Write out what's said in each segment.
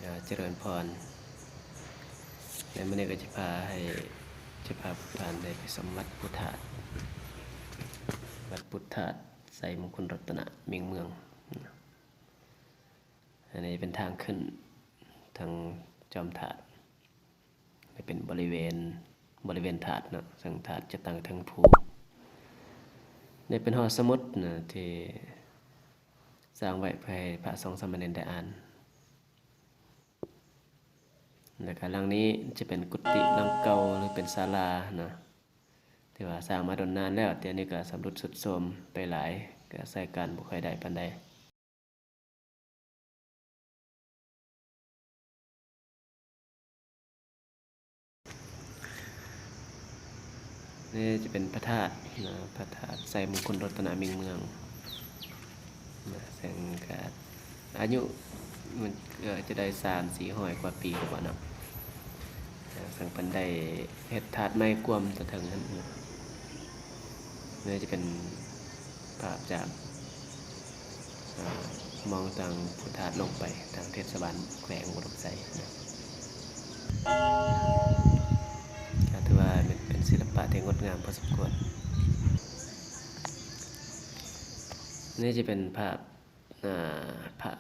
ອ່າ ຈະເລີນພອນ. ໃນມື້ນີ້ກໍຈະພາໃຫ້ ຈະພາພວກທ່ານໄດ້ໄປຊົມວັດປຸດທາດ ວັດປຸດທາດໄຊມຸງຄຸນລັດຕະນະມິ່ງເມືອງ. ອັນນີ້ເປັນທາງຂຶ້ນທາງຈອມທາດ ແລະ ເປັນບໍລິເວນ ບໍລິເວນທາດເນາະ, ເຊິ່ງທາດຈະຕັ້ງເທິງພູ. ນີ້ເປັນຫໍສະໝຸດນະ ທີ່ສ້າງໄວ້ເພື່ອໃຫ້ພະສົງສາມະເນນໄດ້ອ່ານ. ແລ້ວກະຫຼັງນີ້ຈະເປັນກຸຕິຫຼັງເກົ່າ ຫຼື ເປັນສາລານະ ທີ່ວ່າສ້າງມາດົນນານແລ້ວ, ແຕ່ອັນນີ້ກະຊຳລຸດຊຸດໂຊມໄປຫຼາຍ, ກະໃຊ້ການບໍ່ຄ່ອຍໄດ້ປານໃດ. ນີ້ຈະເປັນພະທາດນະ ພະທາດໄຊມຸງຄຸນລັດຕະນະມິ່ງເມືອງນະ, ເຊິ່ງກະອາຍຸມັນກໍຈະໄດ້ສາມສີ່ຮ້ອຍກວ່າປີແລ້ວເນາະ, ເຊິ່ງເພິ່ນໄດ້ເຮັດທາດໃໝ່ກວມຕະເທິງຫັ້ນ. ນີ້ຈະເປັນພາບຈາກ ອ່າ ມອງທາງພຸດທາດລົງໄປທາງເທດສະບານແຂວງອຸດົມໄຊນະ, ກໍຖືວ່າເປັນ ເປັນສິລະປະທີ່ງົດງາມພໍສົມຄວນ. ນີ້ຈະເປັນພາບ ອ່າ ພະ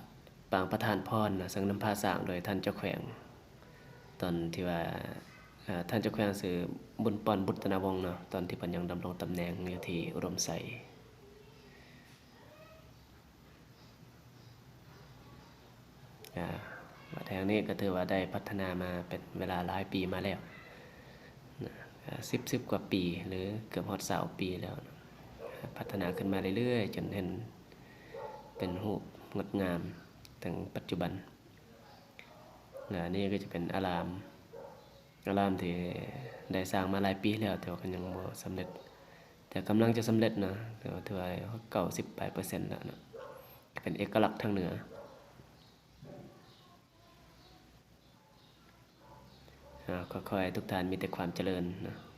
ປາງປະທານພອນນະ ເຊິ່ງນຳພາສ້າງໂດຍທ່ານເຈົ້າແຂວງ ຕອນທີ່ວ່າ ເອີ ທ່ານເຈົ້າແຂວງຊື່ບຸນປອນ ບຸດຕະນະວົງເນາະ, ຕອນທີ່ເພິ່ນຍັງດຳລົງຕຳແໜ່ງຢູ່ທີ່ອຸດົມໄຊ. ອ່າ ວັດແຫ່ງນີ້ກໍຖືວ່າໄດ້ພັດທະນາມາເປັນເວລາຫຼາຍປີມາແລ້ວນະ, ອ່າ ສິບ ສິບກວ່າປີ ຫຼື ເກືອບຮອດຊາວປີແລ້ວນະ, ພັດທະນາຂຶ້ນມາເລື້ອຍໆ ຈົນເຫັນເປັນຮູບງົດງາມເຖິງປັດຈຸບັນ. ແລະ ອັນນີ້ກໍຈະເປັນອາລາມ ອາລາມທີ່ໄດ້ສ້າງມາຫຼາຍປີແລ້ວ ແຕ່ວ່າກໍຍັງບໍ່ສຳເລັດ, ແຕ່ກຳລັງຈະສຳເລັດນະ, ແຕ່ວ່າຖືວ່າເກົ້າສິບປາຍເປີເຊັນແລ້ວນະ, ເປັນເອກະລັກທາງເໜືອ. ອ່າ ຂໍໃຫ້ທຸກທ່ານມີແຕ່ຄວາມຈະເລີນນະ.